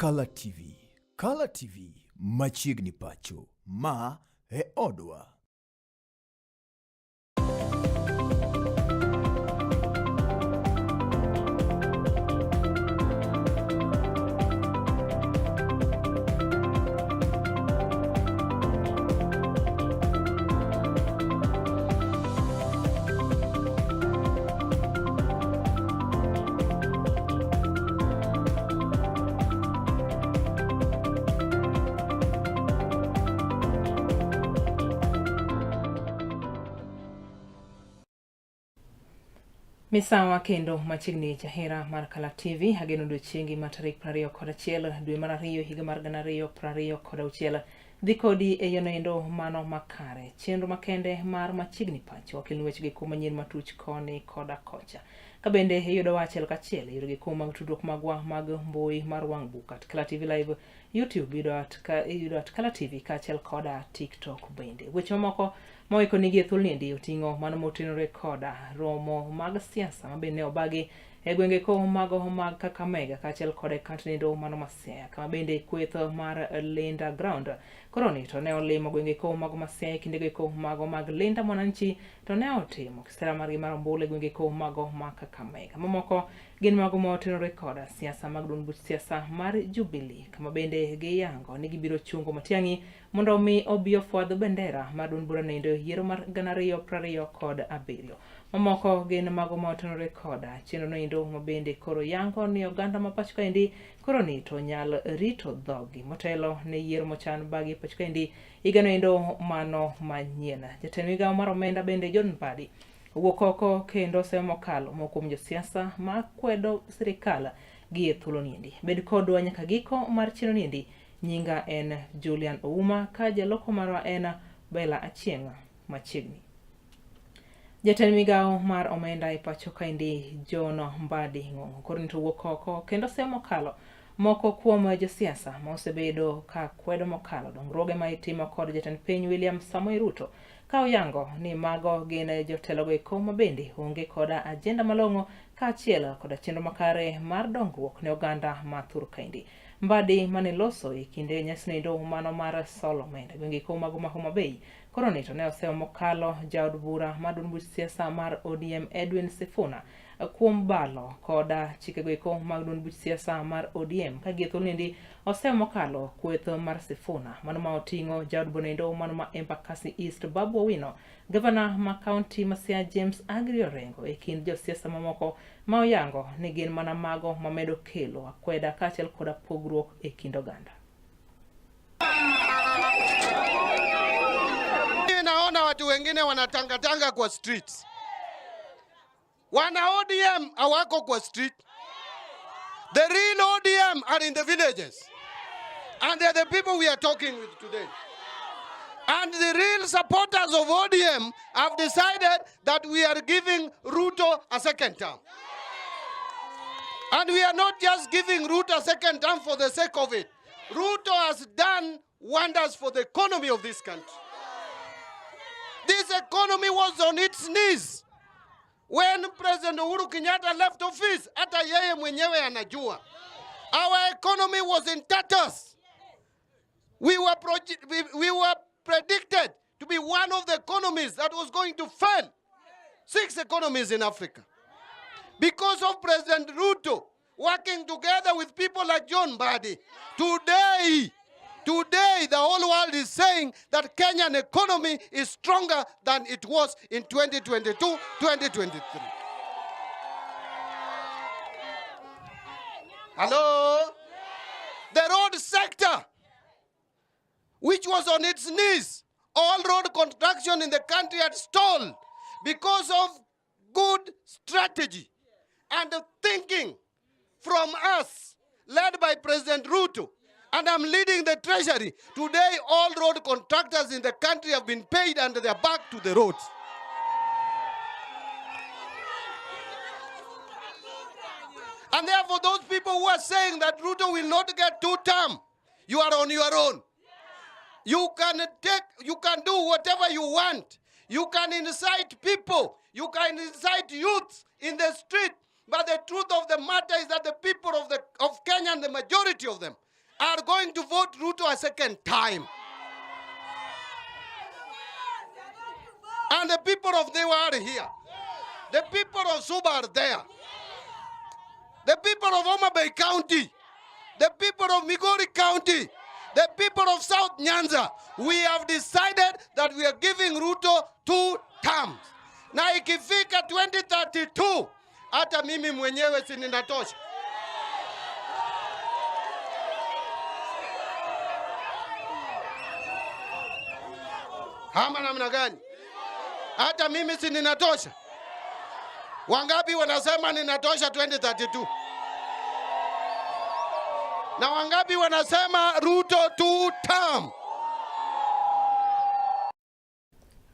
Kala TV. Kala TV machiegni pacho. Ma e odwa. Misawa kendo machiegni jahera mar Kala TV, ageno odiochiengi ma tarik 21 dwe mar ariyo higa mar 2026 dhi kodi e yono mano makare. Chenro makende mar machiegni pacho wakelni wechegi kuom manyien matuch koni koda kocha. Ka bende iyudowa achiel kachiel e yoregi kuom mag tudruok magwa mag mbui mar wang' buk at Kala TV Live, YouTube iyudo at Kala TV kaachiel koda TikTok bende. Weche mamoko maweko nigi e thuolni endi oting'o mano motenore koda romo mag siasa ma bende ne obagi e gwenge ko mago mag Kakamega kaachiel kod e kantnindo mano ma Siaya kama bende kweth mar Linda Ground koroni to ne olimo gwenge ko mago ma Siaya e kindego eko mago mag Linda Mwananchi to ne otimo kisera margi mar ombulu e gwenge ko mago ma Kakamega. Mamoko gin mago ma otenore koda siasa mag duond buch siasa mar Jubilee kama bende giyango ni gibiro chungo Matiang'i mondo omi obi ofwadh bendera mar duond burano endo e yiero mar 2027. Mamoko gin mago ma otenore koda chenro noendo ma bende koro yango ni oganda ma pacho kaendi koro ni to nyal rito dhogi motelo ne yiero mochan bagi pacho kaendi higa noendo mano manyien. Jatend migawo mar omenda bende John Mbadi owuok oko kendo osemo mokalo moko kuom josiasa ma kwedo sirikal gi e thuolo niendi. Bed kodwa nyaka giko mar chenro niendi. Nyinga en Julian Ouma ka jaloko marwa en Bella Achieng' machiegni. Jatend migawo mar omenda e pacho kaendi John Mbadi Ng'ong'o koro ni to wuok oko kendo semo mokalo moko kuom josiasa ma osebedo ka kwedo mokalo dongruoge ma itimo kod jatend piny William Samoei Ruto ka oyango ni mago gin jotelogo eko ma bende onge koda ajenda malong'o kaachiel koda chenro makare mar dongruok ne oganda ma thur kaendi. Mbadi mane loso e kinde nyasinoendo mano mar solo omenda e gwenge eko mago ma Homa Bay Koro ni to ne osewo mokalo jaod bura mar duond buch siasa mar ODM Edwin Sifuna kuom balo koda chikego eko mag duond buch siasa mar ODM ka gie thuoloni osewo mokalo kweth mar Sifuna mano ma oting'o jaod burano mano ma Embakasi East Babu Owino, gavana ma kaunti ma Siaya James Agri Orengo e kind josiasa mamoko ma oyango ni gin mana mago mamedo kelo akweda kaachiel koda pogruok e kind oganda. Naona watu wengine wanatangatanga kwa streets. Wana ODM hawako kwa street. The real ODM are in the villages. And they are the people we are talking with today. And the real supporters of ODM have decided that we are giving Ruto a second term. And we are not just giving Ruto a second term for the sake of it. Ruto has done wonders for the economy of this country. This economy was on its knees when President Uhuru Kenyatta left office. Hata yeye mwenyewe anajua. Our economy was in tatters. We were predicted to be one of the economies that was going to fail. 6 economies in Africa. Because of President Ruto working together with people like John Mbadi. Today, the whole world is saying that Kenyan economy is stronger than it was in 2022, 2023. Hello? The road sector, which was on its knees, all road construction in the country had stalled because of good strategy and thinking from us, led by President Ruto. And I'm leading the treasury. Today, all road contractors in the country have been paid and they are back to the roads. And therefore, those people who are saying that Ruto will not get two term, you are on your own. You can do whatever you want. You can incite people. You can incite youths in the street. But the truth of the matter is that the people of Kenya, and the majority of them, are going to vote Ruto a second time. And the people of Ndhiwa are here. The people of Suba are there. The people of Homa Bay County, the people of Migori County, the people of South Nyanza, we have decided that we are giving Ruto 2 terms. Na ikifika 2032, hata mimi mwenyewe si ninatosha. Ama namna gani? Hata mimi si ninatosha? Wangapi wanasema ninatosha 2032? Na wangapi wanasema Ruto 2 term?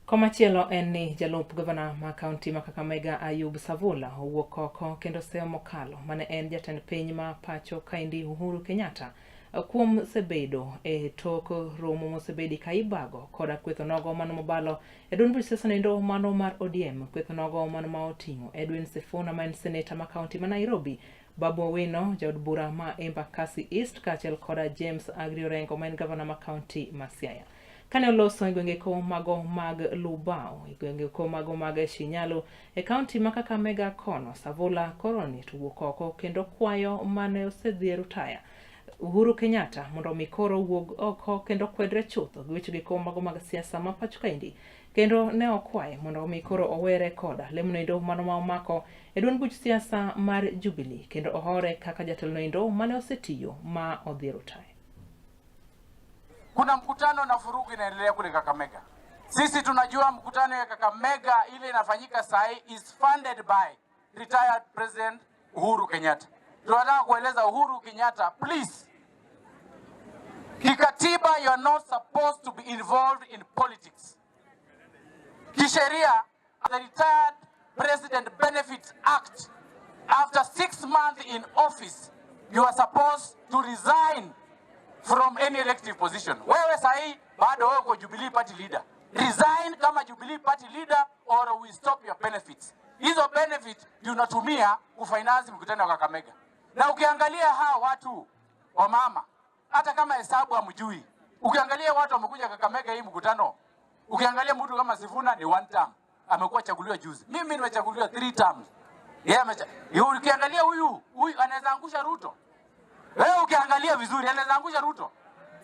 Komachielo en ni jalup gavana ma kaunti ma Kakamega Ayub Savula owuok oko kendo seyo mokalo mane en jatend piny ma pacho kaendi Uhuru Kenyatta kuom sebedo e tok romo mosebedi ka ibago koda kweth nogo mano mobalo e duond buch siasa noendo mano mar ODM, kweth nogo mano ma oting'o Edwin Sifuna ma en seneta ma kaunti ma Nairobi, Babu Owino jaod bura ma Embakasi East kaachiel koda James Agri Orengo ma en gavana ma kaunti ma Siaya. Kane oloso e gwenge ko mago mag Lubao, e gwenge ko mago mag Shinyalu, e kaunti ma Kakamega kono, Savula koroni to wuok oko kendo kwayo mane osedhi e rutaya Uhuru Kenyatta mondo mi koro wuog oko kendo kwedre chutho gi weche giko mago mag siasa ma pacho kaendi, kendo ne okwaye mondo mi koro owere koda lemonoendo mano ma omako e duond buch siasa mar Jubilee kendo ohore kaka jatelonoendo mane osetiyo ma odhi e rutaya. Kuna mkutano na furugu inaendelea kule Kakamega. Sisi tunajua mkutano ya Kakamega ile inafanyika saa hii is funded by retired President Uhuru Kenyatta. Tunataka kueleza Uhuru Kenyatta, please, kikatiba you are not supposed to be involved in politics. Kisheria, the Retired President Benefits Act, after 6 months in office, you are supposed to resign from any elective position. Wewe sahi bado wewe uko Jubilee Party leader. Resign kama Jubilee Party leader or we stop your benefits. Hizo benefit ndio unatumia kufinance mkutano wa Kakamega. Na ukiangalia hawa watu wa mama, hata kama hesabu hamjui, ukiangalia watu wamekuja Kakamega hii mkutano, ukiangalia mtu kama Sifuna ni 1 term, amekuwa chaguliwa juzi. Mimi nimechaguliwa 3 terms. Yeye ukiangalia huyu anaweza angusha Ruto. Wewe ukiangalia vizuri anaweza angusha Ruto.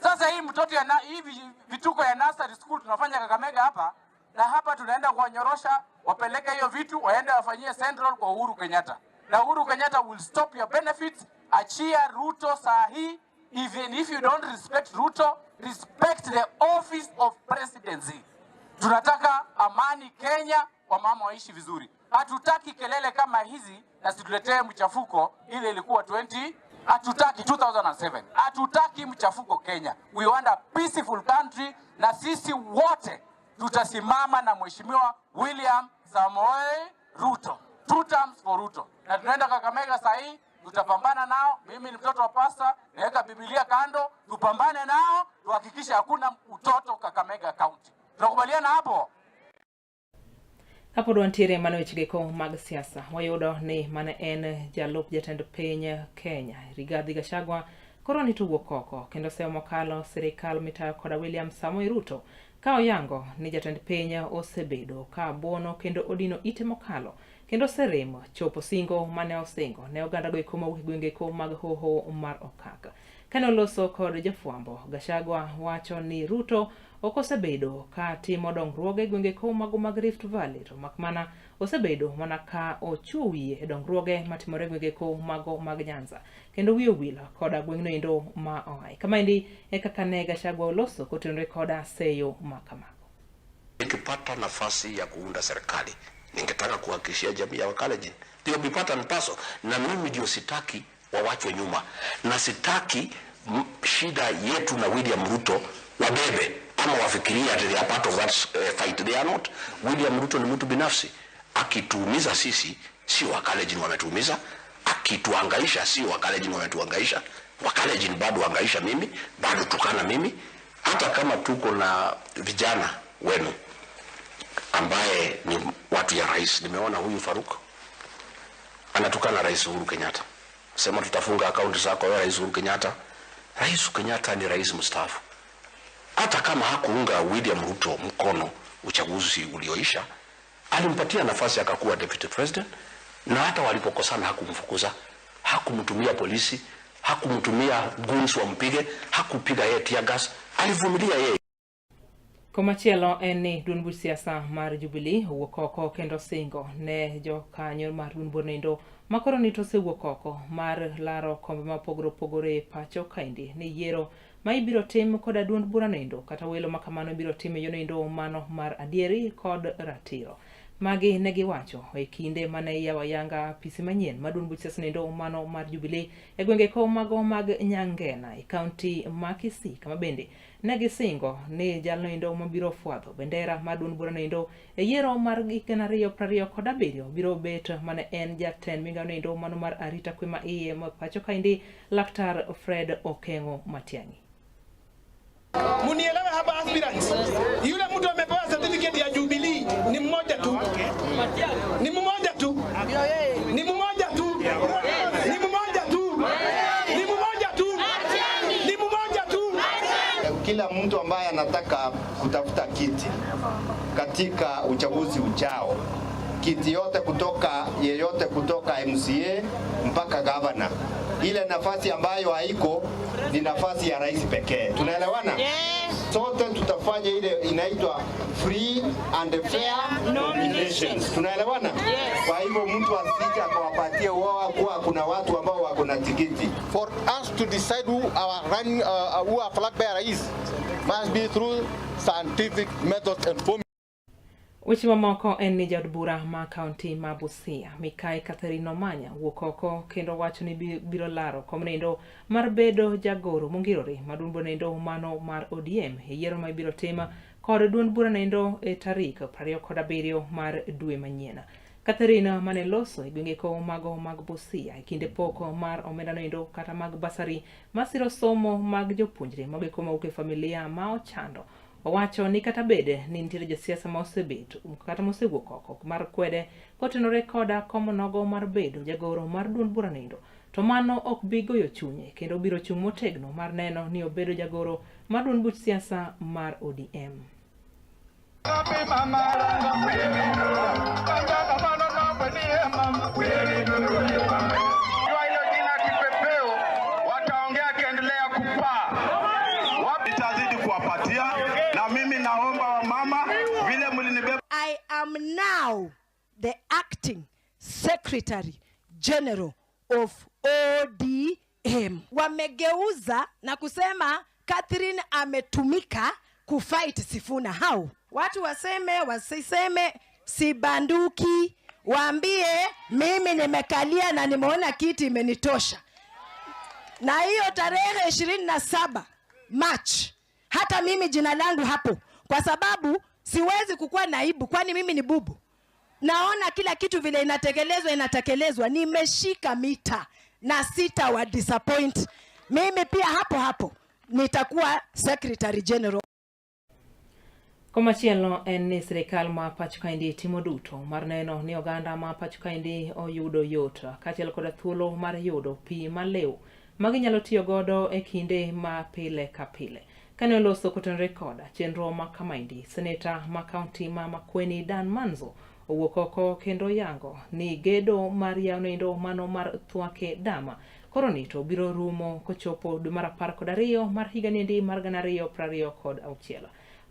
Sasa hii mtoto ya hii vituko ya nursery school tunafanya Kakamega hapa, na hapa tunaenda kuwanyorosha, wapeleke hiyo vitu waende wafanyie Central kwa Uhuru Kenyatta. Na Uhuru Kenyatta will stop your benefits. Achia Ruto saa hii. Even if you don't respect Ruto, respect the office of presidency. Tunataka amani Kenya, wamama waishi vizuri. Hatutaki kelele kama hizi na situletee mchafuko ile ilikuwa 20. Hatutaki 2007. Hatutaki mchafuko Kenya. We want a peaceful country, na sisi wote tutasimama na Mheshimiwa William Samoei Ruto. 2 terms for Ruto. Na tunaenda Kakamega saa hii, tutapambana nao. Mimi ni mtoto wa pastor, naweka Biblia kando, tupambane nao, tuhakikishe hakuna utoto Kakamega County. Tunakubaliana hapo? Kapod wantiere mano weche geko mag siasa, wayudo ni mane en jalup jatend piny Kenya Rigathi Gachagua koro ni tuwuok oko kendo seyo mokalo sirikal mitayo koda William Samoei Ruto ka oyango ni jatend piny osebedo ka buono kendo odino ite mokalo kendo oserem chopo singo mane osingo ne oganda go eko mawuok e gwenge eko mag hoho mar Okak. Kane oloso kod jafwambo, Gachagua wacho ni Ruto ok osebedo ka timo dongruoge e gwenge eko mago mag Rift Valley, to makmana osebedo mana ka ochuo wiye e dongruoge matimore e gwenge eko mago mag Nyanza kendo wiye owil koda gweng'no endo ma oaye. Kamaendi e kaka ne Gachagua oloso kotenore koda seyo ma kamago. Nikipata nafasi ya kuunda serikali, ningetaka kuhakikishia jamii ya Wakalenjin they will be part and parcel, na mimi ndio sitaki wawachwe nyuma, na sitaki shida yetu na William Ruto wabebe ama wafikirie ati they are part of that fight. They are not. William Ruto ni mtu binafsi. Akituumiza sisi, si Wakalenjin wametuumiza. Akituhangaisha, si Wakalenjin wametuhangaisha. Wakalenjin bado hangaisha mimi, bado tukana mimi. Hata kama tuko na vijana wenu ambaye ni watu ya rais, nimeona huyu Faruk anatukana Rais Uhuru Kenyatta, sema tutafunga akaunti zako wewe Rais Uhuru Kenyatta. Rais Kenyatta ni rais mstaafu. Hata kama hakuunga William Ruto mkono uchaguzi ulioisha, alimpatia nafasi akakuwa deputy president, na hata walipokosana hakumfukuza, hakumtumia polisi, hakumtumia goons wampige, hakupiga yeye tear gas, alivumilia yeye. Komachielo en ni duond buch siasa mar Jubilee owuok oko kendo singo ne jokanyo mar duond burano ma koro ni to osewuok oko mar laro kombe ma opogore opogore e pacho kaendi ni yiero ma ibiro tim koda duond burano kata welo ma kamano ibiro tim e yono mano mar adieri kod ratiro. Magi ne giwacho e kinde mane iyawo ayanga apisi manyien mar duond buch siasa noendo mano mar Jubilee e gwenge ko mago mag Nyangena e kaunti ma Kisii, kama bende ne gisingo ni jalno endo mabiro fwadho bendera mar duond burano endo e yiero mar 2027 biro bet mane en jatend migawo endo mano mar arita kwe ma iye ma pacho kaendi Laktar Fred Okengo Matiang'i. Munielewe hapa aspirants, yule mtu amepewa certificate ya Jubilee ni mmoja tu, ni mmoja tu, ni mmoja tu, ni mmoja tu, ni mmoja tu, ni mmoja tu. Kila mtu ambaye anataka kutafuta kiti katika uchaguzi ujao, kiti yote kutoka yeyote kutoka MCA mpaka governor, ile nafasi ambayo haiko ni nafasi ya rais pekee. Tunaelewana? Sote tutafanya ile inaitwa free and fair nominations. Tunaelewana? Kwa hivyo mtu asije akawapatie wao kuwa kuna watu ambao wako na tikiti. For us to decide who our running, who our flag bearer is, must be through scientific methods and formula. Weche mamoko en ni jaod bura ma kaunti ma Busia, Mikai Catherine Omanya, wuok oko kendo wacho ni biro laro kom noendo mar bedo jagoro mongirore mar duond bura noendo mano mar ODM e yiero ma ibiro tim kod duond bura noendo e tarik 27 mar dwe manyien. Catherine mane loso e gwenge ko mago mag Busia e kinde poko mar omenda noendo kata mag basari masiro somo mag jopuonjre mago eko mawuok e familia ma ochando. Owacho ni kata bed ni nitiere josiasa ma osebet kata mosewuok oko mar kwede kotenore koda kom nogo mar bedo jagoro mar duond bura noendo, to mano ok bi goyo chunye kendo biro chung' motegno mar neno ni obedo jagoro mar duond buch siasa mar ODM. Hilo jina kipepeo wataongea akiendelea kupaa. Nitazidi kuwapatia na mimi naomba wamama vile mlinibeba. I am now the acting secretary general of ODM. Wamegeuza na kusema Catherine ametumika kufight Sifuna. How? Watu waseme wasiseme, sibanduki, waambie mimi nimekalia na nimeona kiti imenitosha. Na hiyo tarehe 27 March, hata mimi jina langu hapo, kwa sababu siwezi kukuwa naibu, kwani mimi ni bubu. Naona kila kitu vile inatekelezwa, inatekelezwa. Nimeshika mita na sita wa disappoint. Mimi pia hapo hapo nitakuwa secretary general. Komachielo en ni sirikal ma pacho kaendi timo duto mar neno ni oganda ma pacho kaendi oyudo yot kaachiel koda thuolo mar yudo pi maliw ma ginyalo tiyo godo e kinde ma pile ka pile. Kane oloso kotenore koda chenro ma kamaendi, seneta ma kaunti ma Makueni Dan Manzo owuok oko kendo yango ni gedo mar yawo noendo mano mar Thwake Dam koro ni to biro rumo kochopo dwe mar 12 mar higa niendi mar 2026.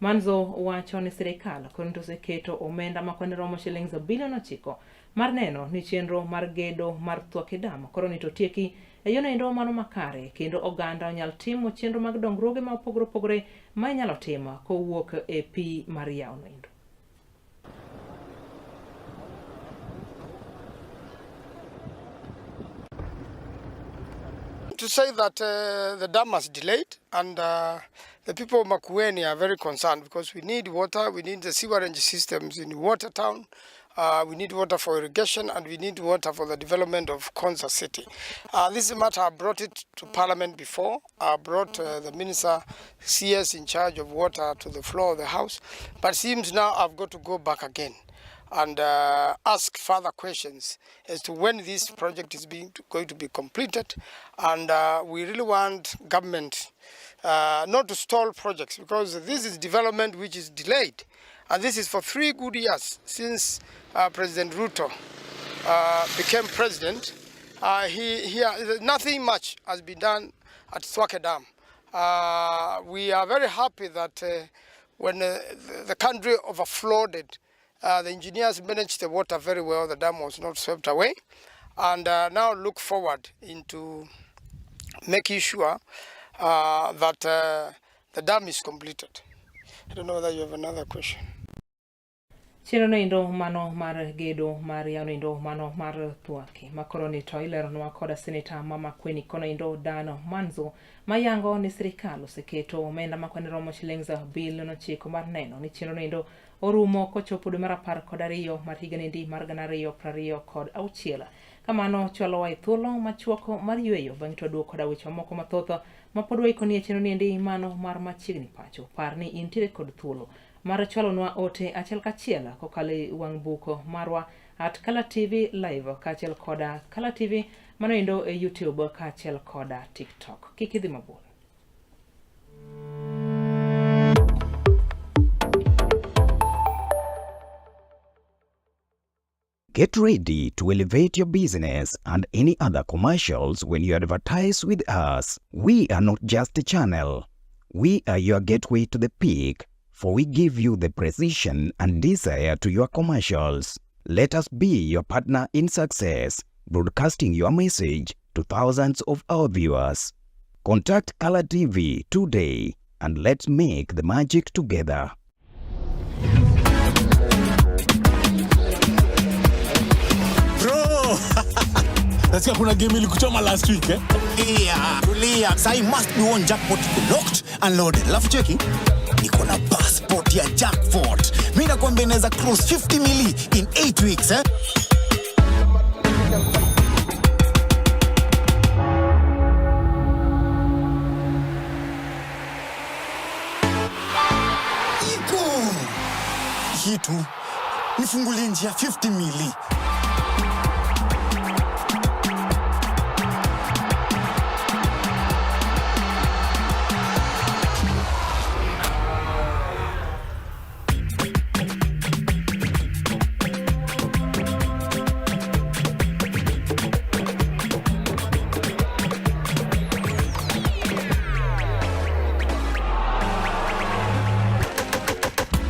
Manzo wacho ni sirikal koro to oseketo omenda ma kwan romo shillings bilion 9 mar neno ni chenro mar gedo mar Thwake Dam koro ni to tieki e yono endo mano makare kendo oganda onyal timo chenro mag dongruoge ma opogore opogore ma inyalo timo kowuok e pi mar yawo noendo. To say that the dam has delayed, and the people of Makueni are very concerned because we need water, we need the sewerage systems in Watertown, we need water for irrigation, and we need water for the development of Konza City. This matter, I brought it to Parliament before. I brought the Minister CS in charge of water to the floor of the House, but seems now I've got to go back again. and ask further questions as to when this project is going to be completed. And we really want government not to stall projects, because this is development which is delayed. And this is for 3 good years since President Ruto became president. Nothing much has been done at Thwake Dam. We are very happy that when the country overflowed, the engineers managed the water very well. The dam was not swept away. And now look forward into making sure that the dam is completed. I don't know whether you have another question. Chenro noendo mano mar gedo mar yawo endo mano mar Thwake makoro ni to ileronwa koda seneta ma Makueni kono endo Dan Manzo mayango ni sirikal oseketo omenda makwane romo shillings bilion 9 mar neno ni chenro noendo orumo kochopo dwe mar 12 mar higa nendi mar 2026. Kamano chwalowa e thuolo machuok mar yweyo bang'e to waduogo koda weche mamoko mathoth mapod waikoni e chenro niendi mano mar Machiegni Pacho. Par ni intiere kod thuolo mar chwalonwa ote achiel kachiel kokalo e wang' buko marwa at Kala TV Live kaachiel koda Kala TV mano endo e YouTube kaachiel koda TikTok. Kik idhi mabor. Get ready to elevate your business and any other commercials when you advertise with us. We are not just a channel. We are your gateway to the peak, for we give you the precision and desire to your commercials. Let us be your partner in success, broadcasting your message to thousands of our viewers. Contact Color TV today and let's make the magic together. Bro! Nasikia kuna game ilikuchoma last week, eh? Yeah, tulia. Sai must be one jackpot locked and loaded. Alafu cheki, niko na passport ya jackpot. Mimi nakwambia inaweza cross 50 mili in 8 weeks, eh? Iko kitu nifungulie njia 50 mili.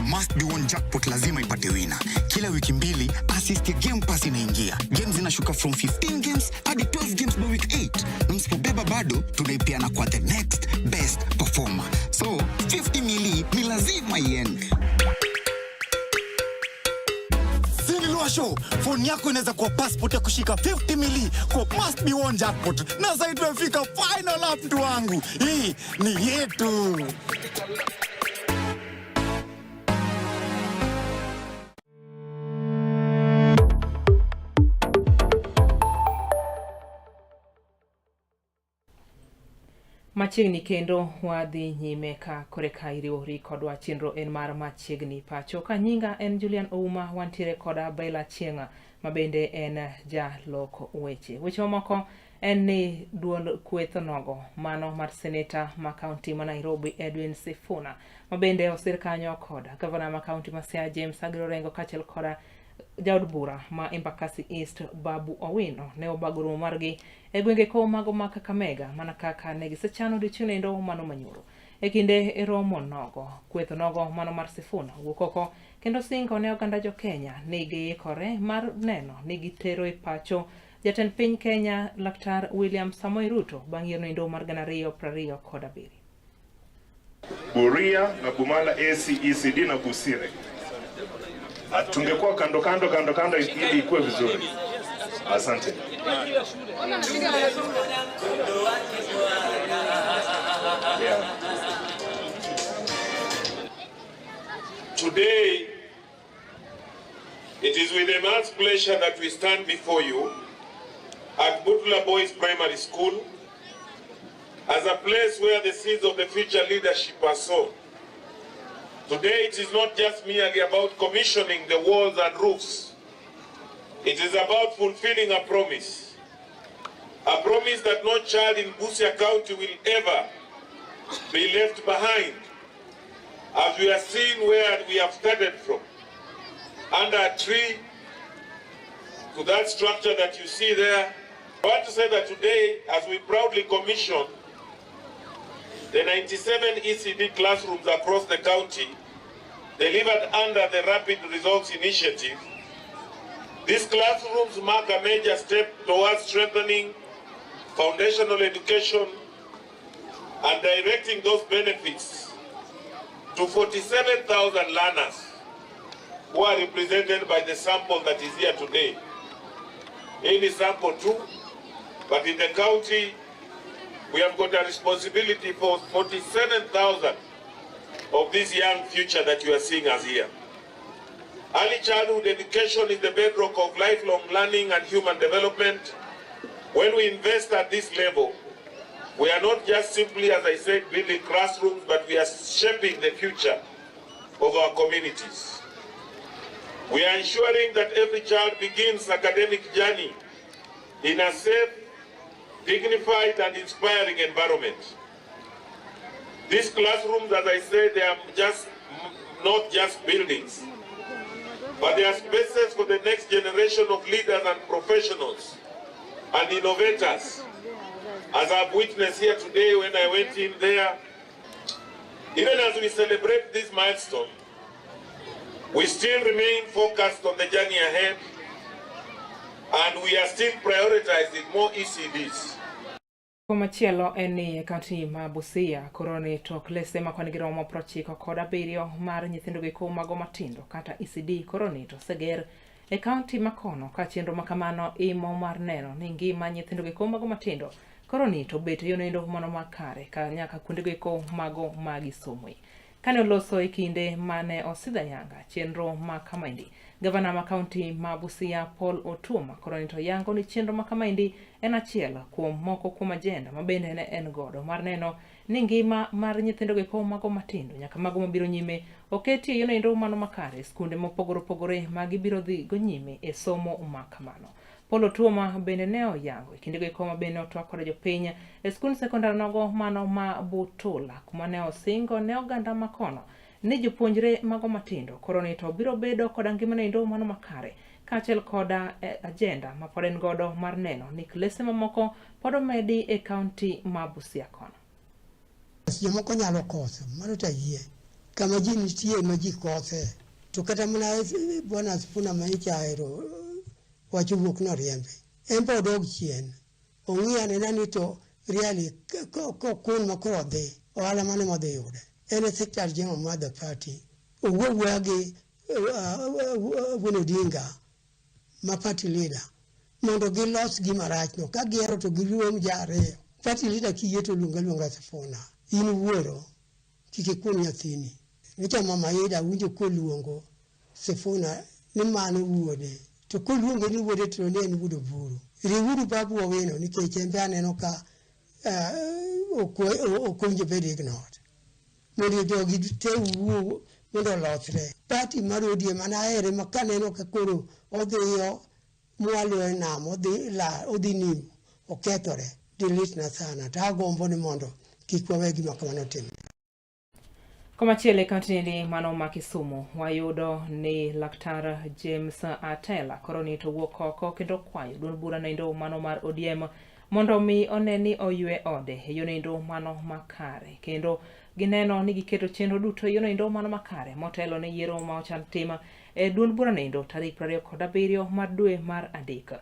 Must be one jackpot lazima ipate winner. Kila wiki mbili assist ya Game Pass inaingia. Games zinashuka from 15 games hadi 12 games by week 8. Na msipobeba bado tunaipeana kwa the next best performer. So 50 mili ni lazima iende. Show, phone yako inaweza kuwa passport ya kushika 50 mili kwa must be one jackpot. Na sasa tumefika final lap, mtu wangu. Hii ni yetu. Machiegni kendo wadhi nyime ka koreka iriwori kodwa chenro en mar Machiegni Pacho. Ka nyinga en Julian Ouma, wantiere koda Bella Chieng'a ma bende en jalok weche. Weche mamoko en ni duond kweth nogo mano mar seneta ma kaunti ma Nairobi Edwin Sifuna ma bende osir kanyo koda gavana ma kaunti ma Siaya James Agro Orengo kaachiel koda jaod bura ma Embakasi East Babu Owino ne obago romo margi e gwenge ko mago ma Kakamega mana kaka ne gisechano odiochieng' endo mano manyoro. E kinde romo nogo, kweth nogo mano mar Sifuna owuok oko kendo singo ne oganda jo Kenya ni giikore mar neno ni gitero e pacho jatend piny Kenya Laktar William Samoei Ruto bang' yiero endo mar 2027. Buria na Bumala ACECD na Busire. Tungekuwa kando kando kando kando ili ikuwe vizuri. Asante. Yeah. Today, it is with immense pleasure that we stand before you at Butula Boys Primary School as a place where the seeds of the future leadership are sown. Today it is not just merely about commissioning the walls and roofs. It is about fulfilling a promise. A promise that no child in Busia County will ever be left behind, as we are seeing where we have started from. Under a tree, to that structure that you see there. I want to say that today, as we proudly commission the 97 ECD classrooms across the county, delivered under the Rapid Results Initiative, these classrooms mark a major step towards strengthening foundational education and directing those benefits to 47,000 learners who are represented by the sample that is here today. Any sample too, but in the county, we have got a responsibility for 47,000 of this young future that you are seeing us here. Early childhood education is the bedrock of lifelong learning and human development. When we invest at this level, we are not just simply, as I said, building classrooms, but we are shaping the future of our communities. We are ensuring that every child begins academic journey in a safe, dignified, and inspiring environment. These classrooms, as I said, they are just not just buildings, but they are spaces for the next generation of leaders and professionals and innovators. As I've witnessed here today when I went in there, even as we celebrate this milestone, we still remain focused on the journey ahead, and we are still prioritizing more ECDs. Komachielo en ni e kaunti ma Busia koro ni to klese ma kwan gi romo 97 mar nyithindo gi mago matindo kata ECD koro ni to oseger e kaunti ma kono ka chenro ma kamano imo mar neno ni ngima nyithindo gi mago matindo koro ni to bet e yono mano makare ka nyaka kuondego eko mago ma gisomoe. Kane oloso e kinde mane osidh ayanga chenro ma kamaendi, gavana ma kaunti ma Busia Paul Otuoma koro ni to yango ni chenro ma kamaendi en achiel kuom moko kuom ajenda ma bende ne en godo mar neno ni ngima mar nyithindo go eko mago matindo nyaka mago mabiro nyime oketi e yono endo mano makare e skunde mopogore opogore ma gibiro dhi go nyime e somo ma kamano. Paul Otuoma bende ne oyango e kindego eko ma bende otwak koda jopiny e skund sekondar nogo mano ma Butula kuma ne osingo ne oganda makono ni jopuonjre mago matindo koro ni to biro bedo koda ngimano endo mano makare kaachiel koda ajenda ma pod en godo mar neno ni klese mamoko pod omedi e kaunti ma Busia kono. Jomoko nyalo koso, mano to ayie. Kama ji nitie ma ji kose. To kata mana Bwana Sifuna ma ichaero wach owuok noriembe. En be odog chien. Ong'i anena ni to really kokun ma koro odhi, ohala mane modhi yude. En e secretary general mar the party. Owuo awuoya gi Wuon Odinga ma party leader mondo gilos gima rachno. Ka gihero to girom ji ariyo. Party leader kiyie to luong aluonga Sifuna. In wuoro, kik ikun nyathini. Nyocha mama Ida awinjo koluongo Sifuna ni mano wuode. To koluonge ni wuode to ne en wuod Oburu. Riwuru Babu Owino nikech en be aneno ka ok owinjo bed ignored. Mondo jogi te wuo mondo olosre. Party mar ODM an ahere ma kaneno ka koro odhiyo mwalo e nam, odhi la, odhi nimo, okethore. Delete na sana. To agombo ni mondo kik wawe gima kamano timre. Komachielo e kaunti ni mano ma Kisumu wayudo ni laktar James Atela koro ni to wuok oko kendo kwayo duond bura noendo mano mar ODM mondo mi one ni oywe ode e yono endo mano makare kendo gineno ni giketo chenro duto e yono endo mano makare motelo ne yiero ma ochan tim e duond bura noendo tarik 27 mar dwe mar adek.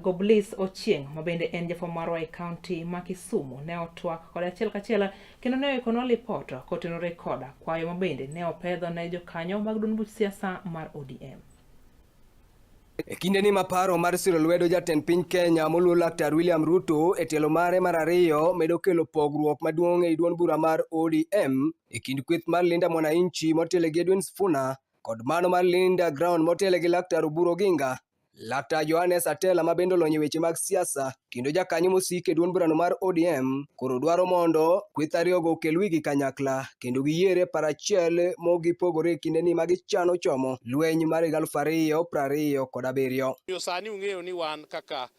Goblis Ochieng ma bende en jafwambo marwa e kaunti ma Kisumu ne otwak kode achiel kachiel kendo ne oikonwa lipot kotenore koda kwayo ma bende ne opedho ne jokanyo mag duond buch siasa mar ODM. E kindeni ma paro mar siro lwedo jatend piny Kenya moluor Laktar William Ruto e tielo mare mar ariyo medo kelo pogruok maduong' ei duond bura mar ODM e kind kweth mar Linda Mwananchi motelo gi Edwin Sifuna kod mano mar Linda Ground motelo gi Laktar Oburu Oginga. Laktar Johannes Atela ma bende olony e weche mag siasa kendo jakanyo mosik e duond burano mar ODM koro dwaro mondo kweth ariyogo okel wigi kanyakla kendo giyiere paro achiel mok gipogore e kindeni ma gichano chomo lweny mar higa 2027. Yo sani ung'eyo ni wan kaka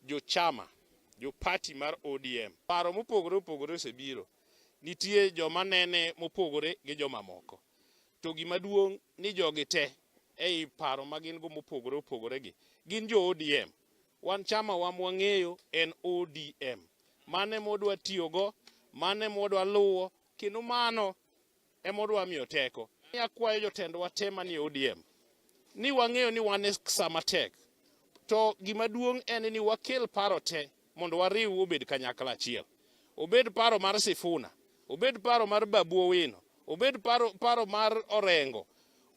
jochama, jo party mar ODM, paro mopogore opogore osebiro. Nitie joma nene mopogore gi joma moko. To gima duong' ni jogi te ei paro ma gin go mopogore opogore gi gin jo ODM. Wan chama wa mwang'eyo en ODM. Mano ema wadwa tiyogo, mano ema wadwa luwo, kendo mano ema wadwa miyo teko. Akwayo jotendwa te manie ODM ni wang'eyo ni wan e sa matek, to gima duong' en ni wakel paro te mondo wariw obed kanyakla achiel. Obed paro mar Sifuna, obed paro mar Babu Owino, obed paro, paro mar Orengo,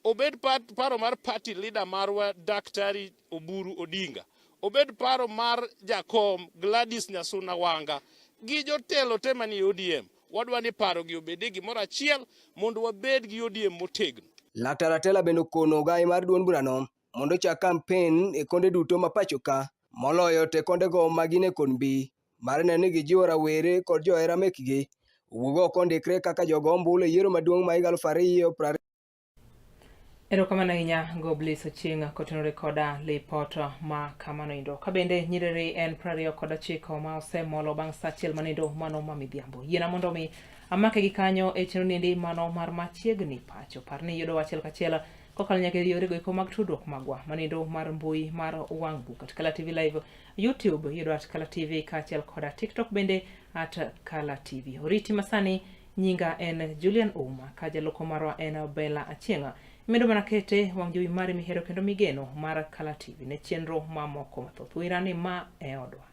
obed paro mar party leader marwa Daktari Oburu Odinga, obed paro mar jakom Gladys Nyasuna Wanga gi jotelo te manie ODM. Wadwa ni paro gi obed e gimoro achiel mondo wabed gi ODM motegno. Laktar Atela bende okono ogayi mar duond burano mondo ochak kampen e konde duto ma pacho ka, moloyo to e kondego ma gin e kon mbi mar neno ni gijiwo rawere kod johera mekgi owuog oko ondikre kaka jogo ombulu e yiero maduong' ma higa 2020. Erokamano ahinya Goblis Ochieng' kotenore koda lipot ma kamano endo. Ka bende nyiriri en 29 ma osemolo bang' saa achiel manindo mano ma midhiambo. Yiena mondo mi amake gi kanyo e chenro niendi mano mar machiegni pacho. Par ni iyudowa achiel kachiel kokalo nyaka e yorego eko mag tudruok magwa manindo mar mbui mar wang' buk at Kala TV Live, YouTube iyudo at Kala TV kaachiel koda TikTok bende at Kala TV. Oriti masani nyinga en Julian Ouma ka jaloko marwa en Bella Achieng'. Imedo mana kete wang' jowi mari mihero kendo migeno mar Kala TV ne chenro mamoko mathoth. Wira ni ma e odwa.